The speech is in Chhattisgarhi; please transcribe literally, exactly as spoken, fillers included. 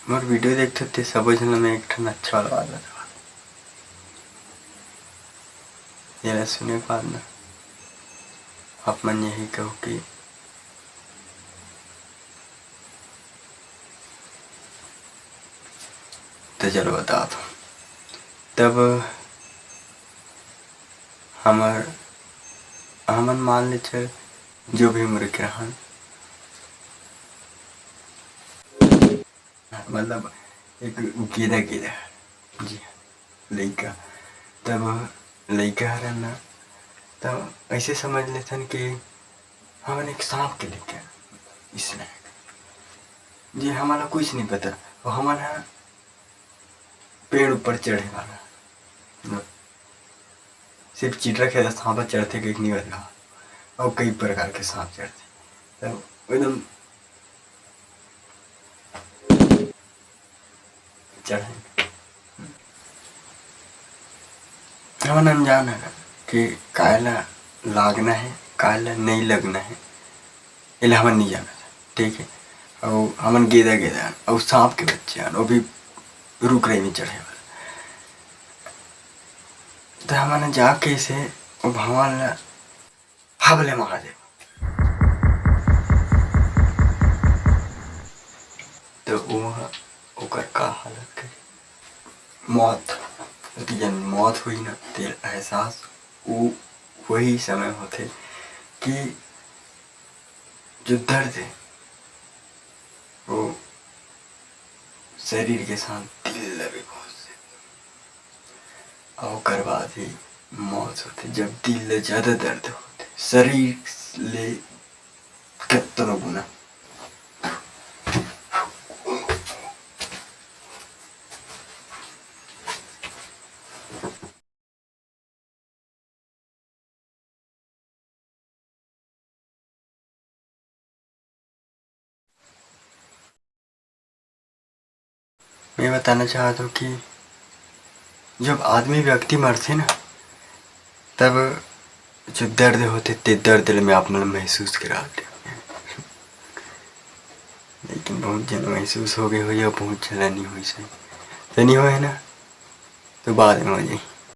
मोर video देखथो ते सबो झन ल मैं एक ठन अच्छा वाला बात बतावत हँव। एला सुने के बाद ना आप मन यही कहो कि त चलो बतात हँव। तब हमर, हमन मान ले चल, जो भी उम्र के रहन, मतलब एक गेदा, गेदा, जी हाँ, लइका। तब लइका हरन ना, तब ऐसे समझ लेथन कि हमन एक सांप के लइका, इसने जे हमन ला कुछ नहीं पता, अउ हमन ह पेड़ ऊपर चढ़े वाला। सिर्फ चिटरा खेदा सांप चढ़थे कहिके नहीं बता, अउ कई प्रकार के सांप चढ़थे। तब एकदम चढ़े। हमन अनजान हन कि काय ला लागना हे, काय ला नहीं लगना हे, एला हमन नहीं जानत हन, ठीक है। अउ हमन गेदा, गेदा हन, अउ सांप के बच्चे हन, वो भी रुख राई में चढ़े वाला। त हमन जाके से वो भगवान ला हबले महादेव। तो वो ह-, ओकर का हालत करे? मौत, ओती जन मौत हुई ना, तेल एहसास वो वही समय होथे कि जो दर्द है, वो शरीर के साथ दिल ला भी पहुँच जाए। अउ ओकर बाद ही मौत होथे, जब दिल ले ज्यादा दर्द होथे, शरीर ले कतनो गुना। मैं बताना चाहत हूँ कि जब आदमी व्यक्ति मरथे ना, तब जो दर्द होथे, ते दर्द ल मैं आप मन ल महसूस करा देंव। लेकिन बहुत झन महसूस हो गए होही, बहुत झन ल नहीं होइस हे। तो नहीं होए ना, तो बाद में हो जाही।